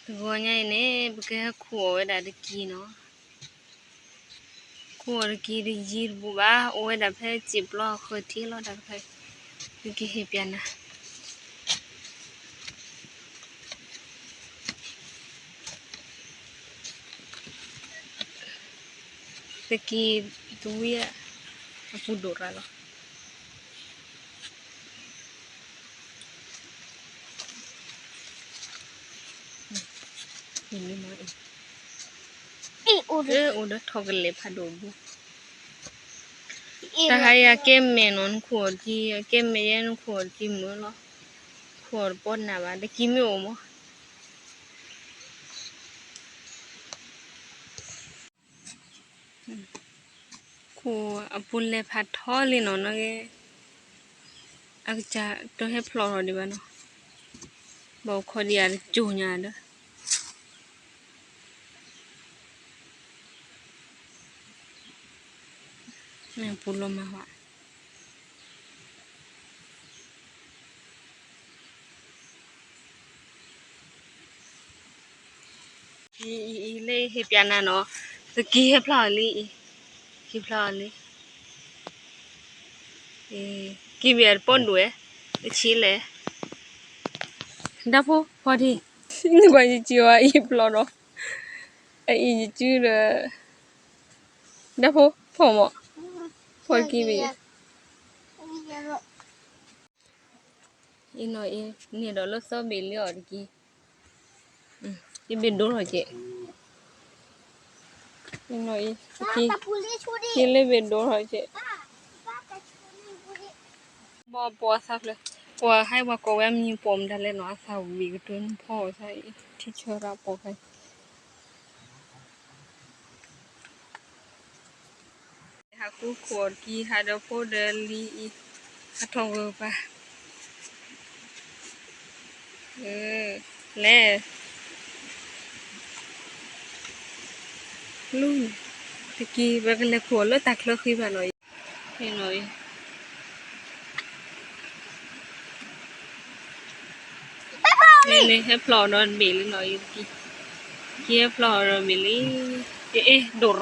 တဂီၤညါအံၤန့ၣ် ပကဟဲခူၣ်အီၣ်ဝဲဒၣ်တကံနီၤ. ခူၣ်အီၣ်တကံတယံၤတဘူးဘၣ်, အိၣ်ဝဲဒၣ်ဖဲစံာ်ပျီဃၢၤထံလီၤတၢ်တခါအံၤ, ပကဟ့ၣ်ပျဲနၤ. တကံတဝံၤ အပူၤဒိၣ်ရၤလီၤ. အိၣ်ဒီးထီၣ်ကလဲာ်ဖးဒိၣ်ဘိ, တၢ်ဟါအံၤအကဲမဲာ်နီၤ နခူၣ်အီၣ်တကံ, အကဲမဲာ်ယဲ နခူၣ်အီၣ်တကံမုာ်လီၤ. ခူၣ်အီၣ်တပီၢ်နးဘၣ်, တကံမ့ၢ်အိၣ်မး ခူၣ်အပူၤလဲၤဖးထီလံနီၤနီၢ်ဂ့ၤ, အကစၢ်တဟဲဖျိးထီၣ်ဒံးဘၣ်နီၤ, ဘၣ်အိၣ်ခိးဒံးယၤတကၠိညါဒီး မ့ၢ်ပူၤလီၤမၤဟး အံၤ အံၤ အံၤ လၢဟ့ၣ်ပျဲနၤနီၤ, တကံဟဲဖျိးအီၤလံအံၤ, ကံဖျိးအီၤလံ, ကံမ့ၢ်အတပီၢ်ဒိၣ်ဝဲ, တဆံးလဲၣ်, ဒၣ်ဖိ ဖီထံ, နကွၢ်ယကံဝဲအံၤဖျိးဒီး, အအံၤယကံဒီး, ဒၣ်ဖိ ဖီမး, ဖီတကံမ့ၢ် အံၤနီၤအံၤ န့ၣ်ဒီးလၢသီဘ့ၣ်လံအီၤတကံ, ယဘ့ၣ်ဒိထီၣ်က့ၤ, အံၤနီၤအံၤ တကံ, ယလၢဘ့ၣ်ဒိထီၣ်က့ၤ, ဘီပိာ်အသးဖျၢၣ်, ပှၤဟဲပှၤကိးဝဲအမံၤပိာ်မတၤလဲၣ်နီၤ, အသးဝံၤကတၢၢ်နဖီအီၤသးအံၤ ထံဆၢရၣ်ပိာ်ဖဲ ဟးဃုခိၣ်အီၤတကံ ဟးဒီးဖိဒီးလံၤအံၤ, ဟးထီၣ်ဂၢၢ်ပၤ, လဲၤ, လူၤ, တကံ ပကလဲၤခိၣ်အီၤလၢတၢ်ချၢဃံဘၣ်နီၤအံၤ, နီၤအံၤ န့ၣ် ဟဲဖျိးဒီးတဘ့ၣ်လံနီၤအံၤ, ကံဟဲဖျိးဒီးတဘ့ၣ်လံ, အ့ ဒိၣ်ရၣ်အံၤမ့ၢ်တကံဖးဒီး, ပြံကီၢ်ဘၣ်တကံမ့ၢ်, အ့ ယၤမုၢ်ကဘျုးစုလၢ, တကံ, ဒၣ်ဖိ, ခီၣ်ထံး, လံသးလ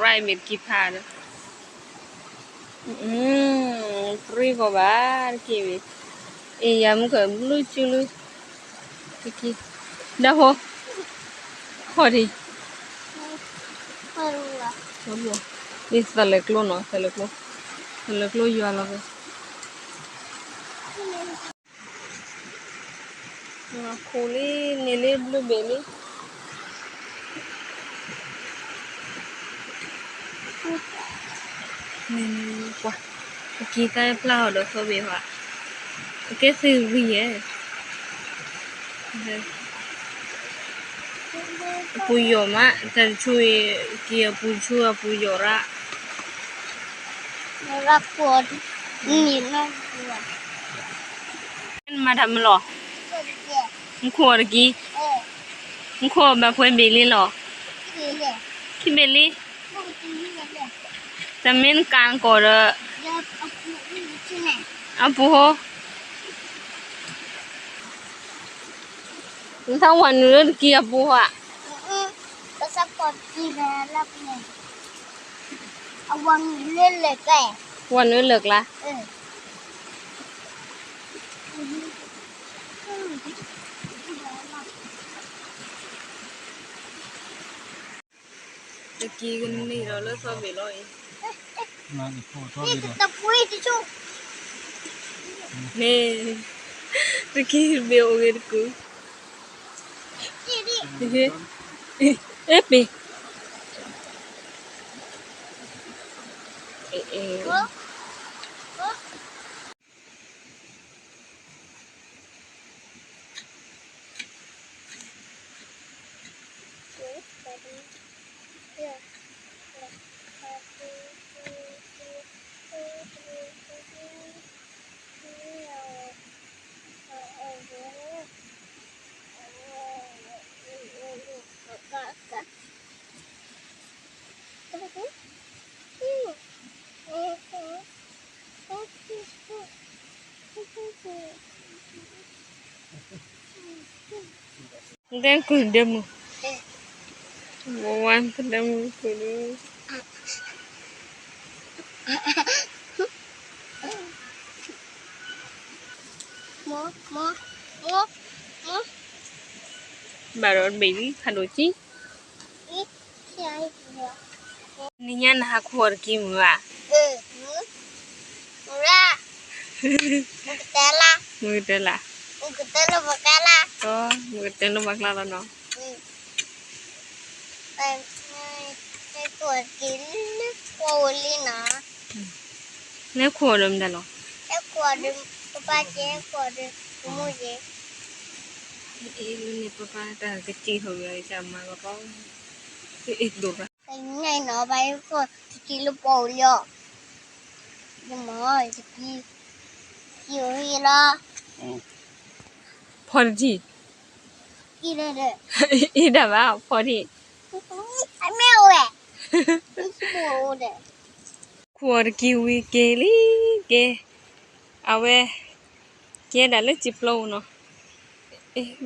ဲၤကျိနီၤ သးလဲၤကျိ, သးလဲၤကျိယွၤလီၤ, ခူၣ်လံ န့ၢ်လံဘျုးဘ့ၣ်လံ, န့ၣ် ပကံသၢဖျါအီၤဒီးသီဘ့ၣ်ဟါ, အကဲသုးဝံၤယဲၢ် အပူၤယိာ်မး တၢ်တဆူအံၤ ကံအပူၤတဆူအပူၤယိာ်ရၣ်, မ့ၢ်နမၤတၢ်မလီၤ, နခိၣ်အီၤတကံ, နခိၣ်အီၤဘၣ်ပှဲၤဘ့ၣ်လံလီၤ, ခံဘ့ၣ်လံ, တမ့ၢ်နကးနကိာ်ဒီး, အပူၤဟိ နသးဝဲနုာ်လၢတကံအပူၤဧါ, ဝဲနုာ်လၢလၢၢ်ကျါ, တကံကန့ၢ်ဒီးလၢသီဘ့ၣ်လီၤအံၤ, မ့ၢ်, တကံဘ့ၣ်အိၣ်ဂ့ၤတကုာ်, အ့ပ့ၤ, ဒဲကုၢ်ဒဲမုၢ်, ဝဲဝဲသဒၢမုၢ်ခိၣ်ဒုး ဘၣ်ဒီးတဘ့ၣ်လံ ဖးဒိၣ်ကံ နံၤညါနဟးခိၣ်အီၤတက့ၢ်မုၢ်ဧါ, မုၢ်ကတၢၢ်လၢ်, မုၢ်ကတၢၢ်လၢ်, မုၢ်ကတၢၢ်လၢ်ဘၣ်ကျါလီၤနီၤ, လၢခိၣ်ဒီးမတၤလီၤ, လၢခိၣ်ဒီးပပၢ်ကဲခိၣ်ဒီး ပမုၢ်ကဲ အ့ၣ် လၢန့ၣ်ပပၢ်တၢ်ကစံၣ်ထီၣ်ဝံၤအံၤ ကမၤကပီၤ အ့ၣ်ဒိၣ်ဘၣ် ကညါအံၤနီၤ ဘၣ်အံၤခိၣ်တက့ၢ်လၢပှၤအိၣ်လံအီၤ, ယမၤ ယကံ ယအိၣ်ဟံၣ်လီၤ, ဖီတထံၣ်, အ့ၣ်ဒၣ်ဘၣ် ဖီထံၣ်, မ့ၢ်အိၣ်ဝဲ ခိၣ်အီၤတက့ၢ်ဝံၤက့ၤလံက့ၤ, အဝဲ ကဲဒၣ်လၢစံာ်ပျီပူၤနီၤ,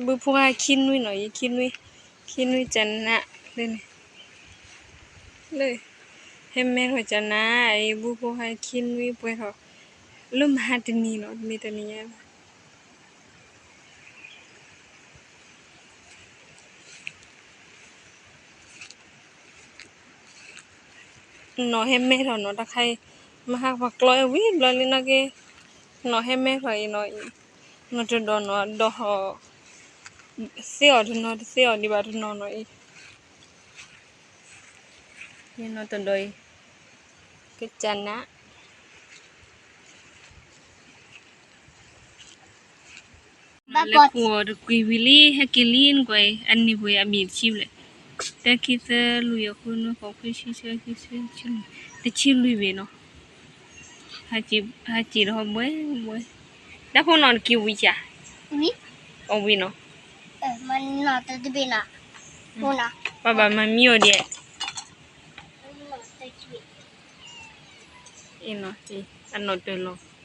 ဘုဖိဟဲခံနွံနီၤ ယခံနွံ, ခံနွံကနးလၢန့ၣ်, လၢ ဟဲမဲထီၣ်ကနး အံၤဘုဖိဟဲခံနွံပှဲၤထီၣ်, လၢမဟါတနံၤနီၤ တမ့ၢ်တနံၤညါဘၣ် နီၢ်ဟဲမဲထီၣ်နီၤ တၢ်ခါအံၤ, မဟါပှၤကျီဝံၤဘျီလံနီၢ်က့, နီၢ်ဟဲမဲထီၣ်အံၤနီၤ, နီၢ်တဒီးနီၤ ဒီးဟီၣ်, သ့အီၤတနီၤ တသ့အီၤဒံးဘၣ်တနီၤနီၤအံၤ, နီၢ်တဒီးအံၤ, ကစၢ်နး လၢခိၣ်အီၤတကွံာ်ဝံၤလံ ဟဲက့ၤလံနကွၢ်အံၤ အနံၣ်ပှဲၤအဘ့ၣ်တဆံဘျဲၣ်, တၢ ခံ သၢ လွံၢ် ဃု နွံ ဃိး ခွံ ဆံ ဆံ ဆံ တဆံလွံၢ်ဘ့ၣ်နီၤ, ဟးစံၣ်ဒီးဟီဘှဲဘှဲ, တၢ်ဖိနီၤတက့ၢ်ဝံၤဧါ, အီၣ်ဝံၤနီၤ, ပှၤဘၣ်မၤမံအီၤဒဲး, အနီၢ်တၢ်လီၤ